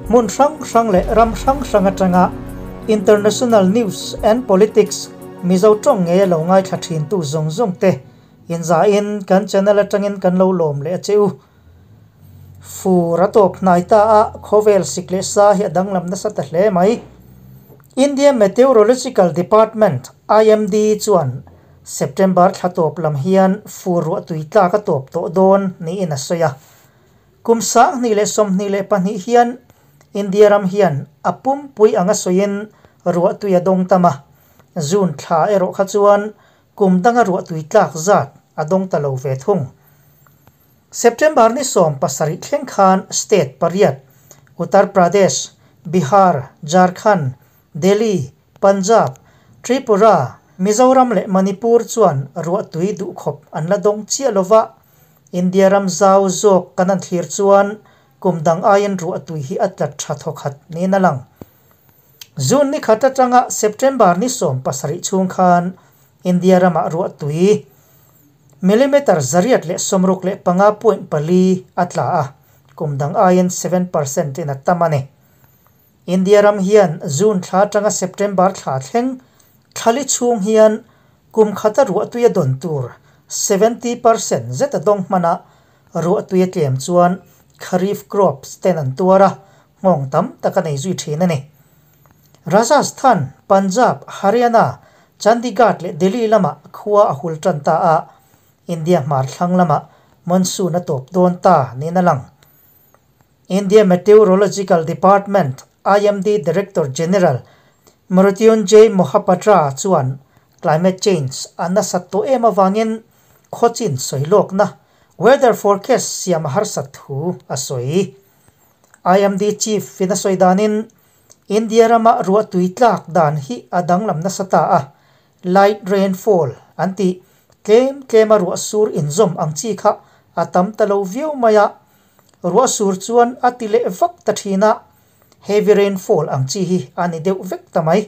Hmun hrang hrang leh ram hrang hrang atanga International News and Politics Mizo tawng ngei a lo ngaithla thintu zawng zawng te inzahin kan channel atangin kan lo lawm leh a che u. Fur a tawp hnai ta a, khawvel sik leh sa hi a danglam nasa ta hle mai. India Meteorological Department, IMD, chuan September thla tawp lam hian fur ruahtui tlak a tawp tawh dawn niin a sawi a. Kum 2022 hian India ram hian a pumpui anga sawiin ruahtui a dawng tam a, June thla erawh kha chuan kum danga ruahtui tlak zat a dawng ta lo ve thung. September ni 17 thleng khan state pariat, Uttar Pradesh, Bihar, Jharkhand, Delhi, Punjab, Tripura, Mizoram leh Manipur chuan ruahtui duhkhawp an la dawng chiah lova, India ram zau zawk kan an thlir chuan kum dang aiin ruahtui hi a tla tha thawkhat niin a lang. June ni khat atanga September ni 17 chhung khan India ramah ruahtui millimeter 865.4 a tla a, kum dang aiin 7% in a tam a ni. India ram hian June thla atanga September thla thleng thlali chhung hian kum khata ruahtui a dawn tur 70% zet a dawng hmana ruahtui a tlem chuan kharif crops ten an tuar a, nghawng tam tak a nei zui thin a ni. Rajasthan, Punjab, Haryana, Chandigarh leh Delhi lamah khua a hul tan ta a, India hmar thlang lamah monsoon a tawp dawn ta niin a lang. India Meteorological Department, IMD Director General Mrutyunjay Mohapatra chuan climate change a nasat tawh em avangin khawchin sawi lawkna weather forecast siam a harsat thu a sawi. IMD Chief in a sawi danin India rama ruahtui tlak dan hi a danglam nasa ta a, light rainfall an ti tlem tlema ruah sur inzawm ang chi kha a tam ta lo viau mai a, ruah sur chuan a ti leh vak ta thin a, heavy rainfall ang chi hi a ni deuh vek ta mai.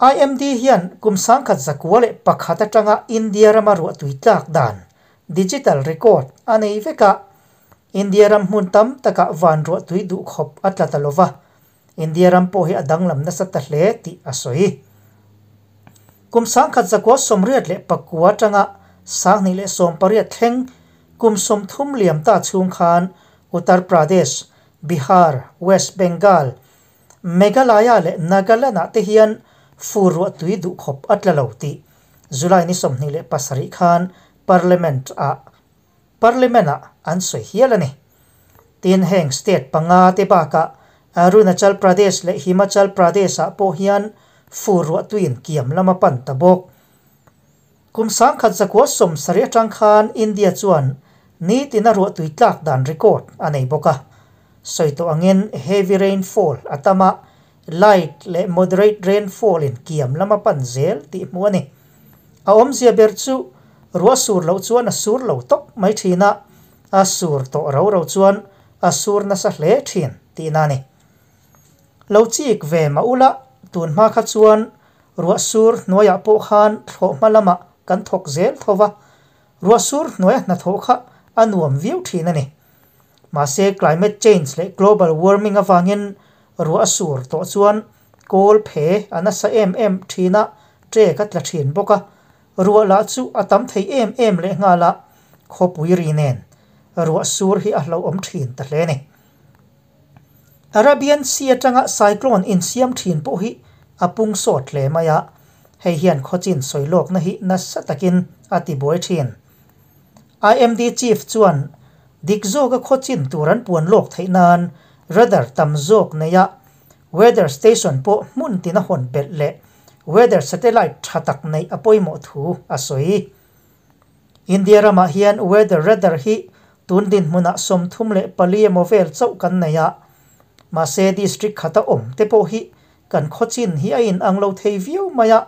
IMD hian kum 1901 atanga India rama ruahtui tlak dan digital record a nei vek a, India ram hmun tam takah van ruahtui duhkhawp a tla ta lova, India ram pawh hi a danglam nasa ta hle tih a sawi. Kum 1989 atanga 2018 thleng kum 30 liam ta chhung khan Uttar Pradesh, Bihar, West Bengal, Meghalaya leh Nagaland ah te hian fur ruahtui duhkhawp a tla lo tih July ni 27 khan Parliament ah Parliament ah an sawi hial a ni. Tin heng state panga te bakah Arunachal Pradesh leh Himachal Pradesh ah pawh hian fur ruahtuiin kiam lama pan ta bawk. Kum 1970 atang khan India chuan ni tina ruahtui tlak dan record a nei bawk a. Sawi tawh angin heavy rainfall a tama light leh moderate rainfall in kiam lama pan zel tih hmu a ni. A awmzia ber chu ruah sur loh chuan a sur lo tawp mai thin a, a sur tawh ro ro chuan a sur nasa hle thin tihna a ni. Lo chik ve mah ula tun hma kha chuan ruah sur hnuaiah pawh khan thlawh hma lamah kan thawk zel thova, ruah sur hnuaia hnathawh kha a nuam viau thin a ni. Mahse climate change leh global warming avangin ruah a sur tawh chuan kawl phe a nasa em em thin a, ṭek a tla thin bawk a, ruah lah chu a tam thei em em leh nghal a, khawpui ri nen ruah sur hi a hlauhawm thin ta hle a ni. Arabian Sea atanga cyclone insiam thin pawh hi a pung sawt hle mai a, hei hian khawchin sawi lawkna hi nasa takin a ti buai thin. IMD Chief chuan dik zawka khawchin tur an puan lawk theih nan radar tam zawk nei a, weather station pawh hmun tina hawn belh leh weather satellite tha tak nei a pawimawh thu a sawi. India ramah hian weather radar hi tun dinhmunah 34 emaw vel chauh kan nei a, mahse district khata awm te pawh hi kan khawchin hi a in ang lo thei viau mai a,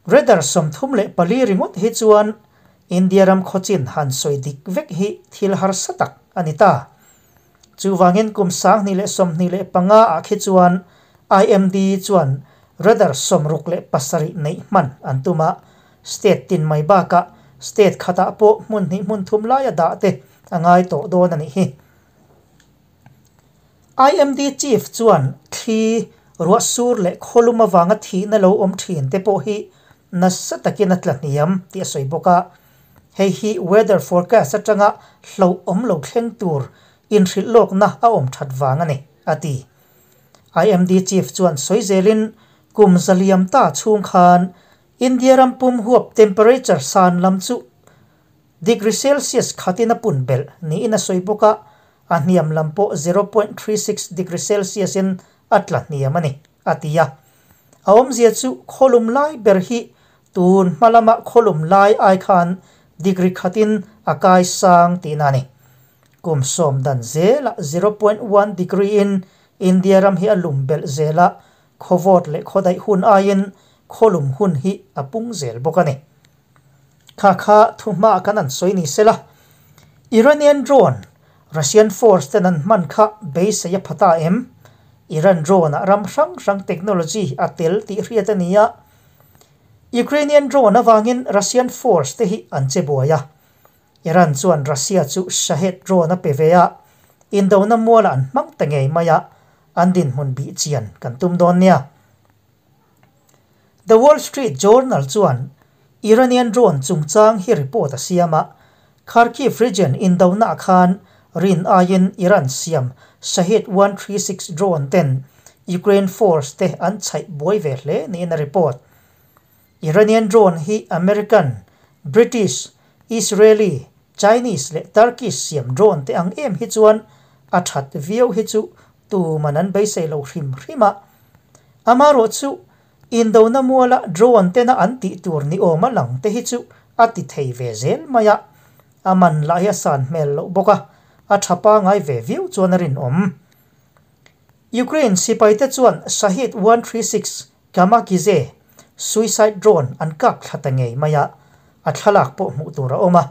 radar 34 ringawt hi chuan India ram khawchin han sawi dik vek hi thil harsa tak a ni ta. Chuwangin kum 2025 ah khi chuan IMD chuan radar 67 nei hman an tuma, state tin mai bakah state khatah pawh hmun hnih hmun thum laia dah te a ngai tawh dawn a nih hi. IMD chief chuan thli, ruah sur leh khawlum avanga thihna lo awm thin te pawh hi nasa takin a tla hniam tih a sawi bawk a. Hei hi weather forecast atanga hlauhawm lo thleng tur inhrilh lawkna a awm that vang a ni, a ti. IMD chief chuan sawi zelin kum zaliam ta chhung khan India ram pum huap temperature san lam chu degree Celsius khatin a pun belh niin a sawi bawk a, a hniam lam pawh 0.36 degree Celsius in a tla hniam a ni, a ti a. A awmzia chu khawlum lai ber hi tun hma lama khawlum lai ai khan degree khatin a kai sang tihna a ni. Kum sawm dan zelah 0.1 degree in India ram hi a lum belh zel a, khawvawt leh khawdaih hun aiin khawlum hun hi a pung zel bawk a ni. Kha kha thuhma kan an sawi ni sela, Iranian drone Russian force ten an hman kha beisei a pha ta em? Iran drone ah ram hrang hrang technology a tel tih hriat a ni a, Ukrainian drone avangin Russian force te hi an che buai a, Iran chuan Russia chu Shahed drone a pe ve a, indona mualah an hmang ta ngei mai a, an dinhmun bih chian kan tum dawn nia. The Wall Street Journal chuan Iranian drone chungchang hi report a siam a, Kharkiv region indonaah khan rin aiin Iran siam Shahed 136 drone ten Ukraine force te an chhaih buai ve hle niin a report. Iranian drone hi American, British, Israeli, Chinese leh Turkish siam drone te ang em hi chuan a that viau hi chu tuman an beisei lo hrim hrim a. Amarawh chu indona muala drone tena an tih tur ni awm a lang te hi chu a ti thei ve zel mai a, a man lah hi a san hmel loh bawk a, a tha pangai ve viau chuan a rinawm. Ukraine sipaite chuan Shahed 136 Kamikaze suicide drone an kap thla ta ngei mai a, a thlalak pawh hmuh tur a awm a.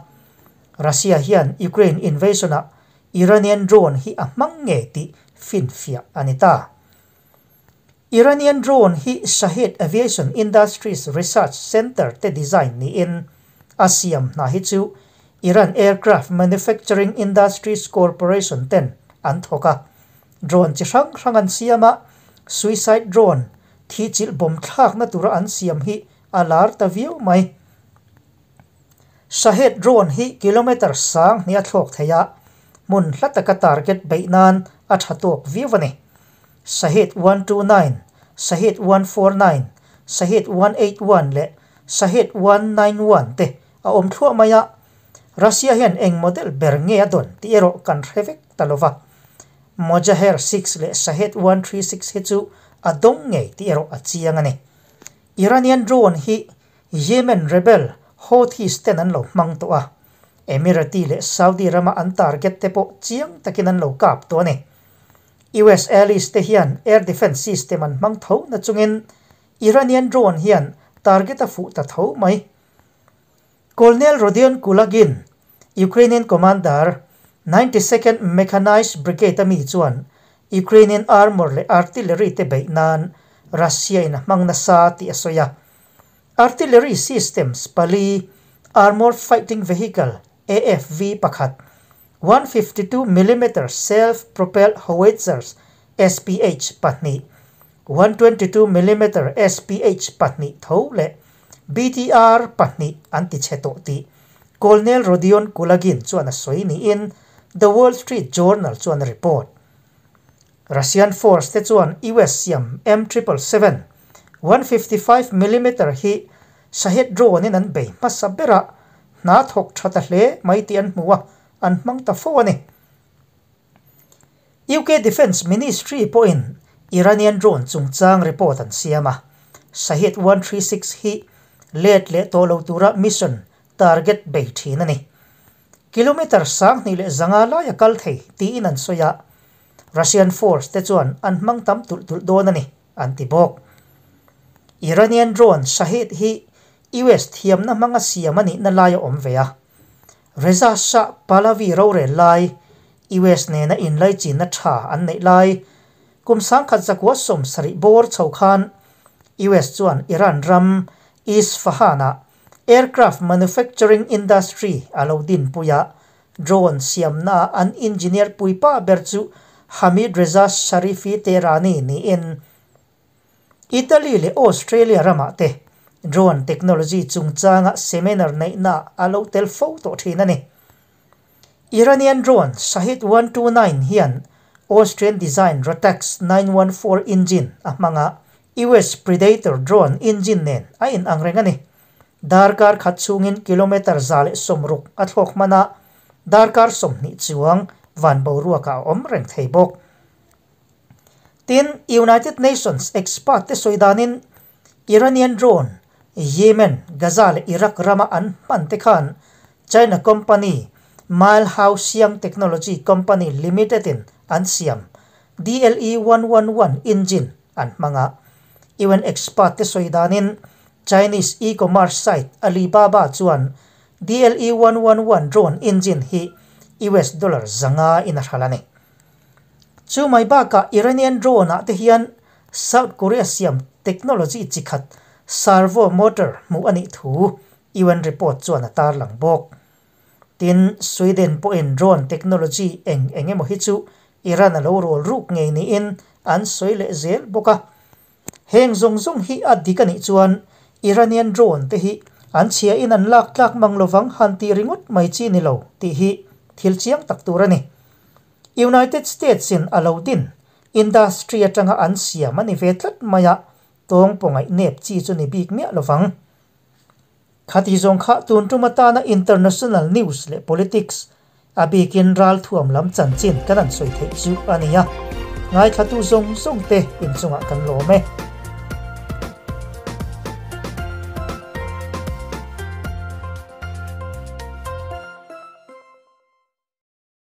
Russia hian Ukraine invasion-ah Iranian drone hi a hmang ngei tih finfiah a ni ta. Iranian drone hi Shahed Aviation Industries Research Center te design niin a siam hna hi chu Iran Aircraft Manufacturing Industries Corporation ten an thawk a. Drone chi hrang hrang an siam a, suicide drone thi chilh bawm thlakna tura an siam hi a lar ta viau mai. Shahed drone hi kilometre sang hnih a thlawk thei a, hmun hla taka target beih nan a tha tawk viau a ni. Shahed 129, Shahed 149, Shahed 181 leh Shahed 191 te a awm thluah mai a, Russia hian eng model ber nge a dawn tih erawh kan hre vek ta lo va. Mojaher 6 leh Shahed 136 hi chu a dawng ngei tih erawh a chiang a ni. Iranian drone hi Yemen rebel Houthis ten an lo hmang tawh a, Emirati leh Saudi rama an target te pawh chiang takin an lo kap tawh a ni. US allies te hian air defence system an hmang tho na chungin Iranian drone hian target a fuh ta tho mai. Colonel Rodion Kulagin, Ukrainian commander, 92nd Mechanized Brigade a mi chuan Ukrainian armour leh artillery te beih nan Russia in a hmang nasa tih a sawi a. Artillery systems pali, Armoured Fighting Vehicle, AFV, pakhat, 152 millimeter Self-Propelled Howitzers, SPH, pahnih, 122 millimeter SPH pahnih tho leh BTR pahnih an ti chhe tawh tih Colonel Rodion Kulagin chuan a sawi niin The Wall Street Journal chuan a report. Russian force te chuan US siam M triple seven, 155 millimeter hi Shahed drone in an bei hmasa ber a, hna thawk tha ta hle mai tih an hmu a, an hmang ta fo a ni. UK Defence Ministry pawhin Iranian drone chungchang report an siam a, Shahed 136 hi let leh tawh lo tura mission target bei thin a ni. Kilometre 2500 lai a kal thei tiin an sawi a, Russian force te chuan an hmang tam tulh tulh dawn a ni, an ti bawk. Iranian drone Shahed hi US thiamna hmanga siam a nihna lai a awm ve a. Reza Shah Pahlavi rorel lai, US nena inlaichinna tha an neih lai, kum 1970 bawr chho khan US chuan Iran ram Isfahan-ah aircraft manufacturing industry a lo dinpui a, drone siamnaah an engineer puipa ber chu Hamid Reza Sharifi Tehrani niin Italy leh Australia ramah te drone technology chungchanga seminar neihnaah a lo tel fo tawh thin a ni. Iranian drone Shahed 129 hian Austrian design Rotax 914 engine a hmang a, US Predator drone engine nen a inang reng a ni. Darkar khat chhungin kilometre 160 a thlawk hman a, darkar 20 chuang van boruakah a awm reng thei bawk. Tin, United Nations expert te sawi danin Iranian drone Yemen, Gaza leh Iraq rama an hman te khan China company Mile Haoxiang Technology Company Limited in an siam DLE 111 engine an hmang a. UN expert te sawi danin Chinese e-commerce site Alibaba chuan DLE 111 drone engine hi US dollar 500 in a hralh a ni. Chu mai bakah Iranian drone ah te hian South Korea siam technology chi khat servo motor hmuh a nih thu UN report chuan a tarlang bawk. Tin, Sweden pawhin drone technology eng eng emaw hi chu Iran a lo rawl ruk ngei niin an sawi leh zel bawk a. Heng zawng zawng hi a dik a nih chuan Iranian drone te hi an chhia in an lak tlak mang lovang han tih ringawt mai chi ni lo tih hi thil chiang tak tur a ni. United States in a lo din industry atanga an siam a ni ve tlat mai a, tawng pawngaih nep chi chu ni bik miah lovang. Khati zawng kha tun tum atana international news leh politics a bikin ralthuam lam chanchin kan han sawi theih chu a ni a, ngaithlatu zawng zawng te inchungah kan lawm e.